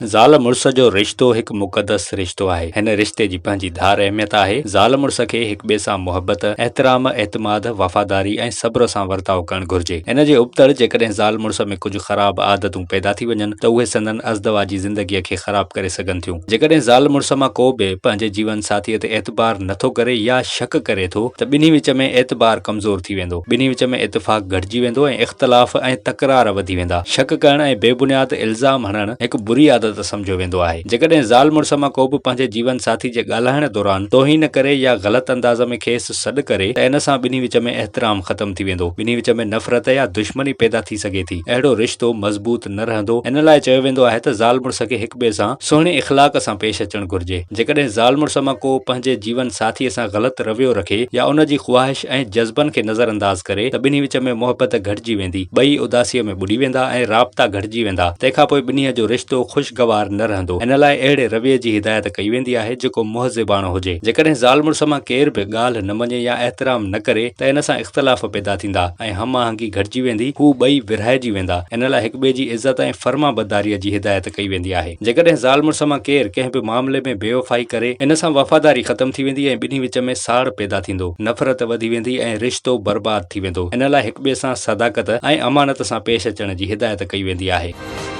زال مڙس جو رشتو هڪ مقدس رشتو آهي. هن رشتي جي پنهنجي ڌار اهميت آهي. زال مڙس کي هڪ ٻئي سان محبت، احترام، اعتماد، وفاداري ۽ صبر سان ورتاء ڪرڻ گهرجي. ان جي ابتڙ جيڪڏهن زال مڙس ۾ ڪجهه خراب عادتون پيدا ٿي وڃن ته اهي سندن ازدواجي زندگيء کي خراب ڪري سگهن ٿيون. جيڪڏهن زال مڙس مان ڪو به پنهنجي جيون ساٿيء تي اعتبار نه ٿو ڪري يا شڪ ڪري ٿو ته ٻنهي وچ ۾ اعتبار ڪمزور ٿي ويندو. ٻنهي وچ ۾ اتفاق گهٽجي ويندو ۽ اختلاف ۽ تڪرار وڌي ويندا. شڪ ڪرڻ ۽ بي بنياد الزام هڻڻ هڪ بري عادت سمجهيو ويندو آهي. جيڪڏهن زال مڙس مان ڪو به پنهنجي جيون ساٿي جي ڳالهائڻ دوران توهين ڪري يا غلط انداز ۾ کيس سڏ ڪري ته ان سان ٻنهي وچ ۾ احترام ختم ٿي ويندو. ٻنهي وچ ۾ نفرت يا دشمني پيدا ٿي سگهي ٿي. اهڙو رشتو مضبوط نه رهندو. ان لاء چيو ويندو آهي ته زال مڙس کي هڪ ٻئي سان سهڻي اخلاق سان پيش اچڻ گهرجي. جيڪڏهن زال مڙس مان ڪو پنهنجي جيون ساٿيء سان غلط رويو رکي يا ان جي خواهش ۽ جذبن کي نظرانداز ڪري ته ٻنهي وچ ۾ محبت گهٽجي ويندي، ٻئي اداسيء ۾ ٻڏي ويندا ۽ رابطا گهٽجي ويندا، تنهن کان پوء ٻنهي جو رشتو خوشگوار نه رهندو. ان لاء اهڙي رويي جي هدايت ڪئي ويندي آهي جيڪو مهذباڻو هجي. جيڪڏهن زال مڙس مان ڪير به ڳالهه نه مڃي يا احترام نه ڪري ته ان سان اختلاف پيدا ٿيندا ۽ هم آهنگي گهٽجي ويندي، هو ٻئي ورهائجي ويندا. ان لاء هڪٻئي جي عزت ۽ فرمانبرداريء جي هدايت ڪئي ويندي آهي. جيڪڏهن زال مڙس مان ڪير ڪنهن به معاملي ۾ بيوفائي ڪري، ان سان وفاداري ختم ٿي ويندي ۽ ٻنهي وچ ۾ ساڙ پيدا ٿيندو، نفرت وڌي ويندي ۽ رشتو برباد ٿي ويندو. ان لاء هڪٻئي سان صداقت ۽ امانت سان پيش اچڻ جي هدايت ڪئي ويندي آهي.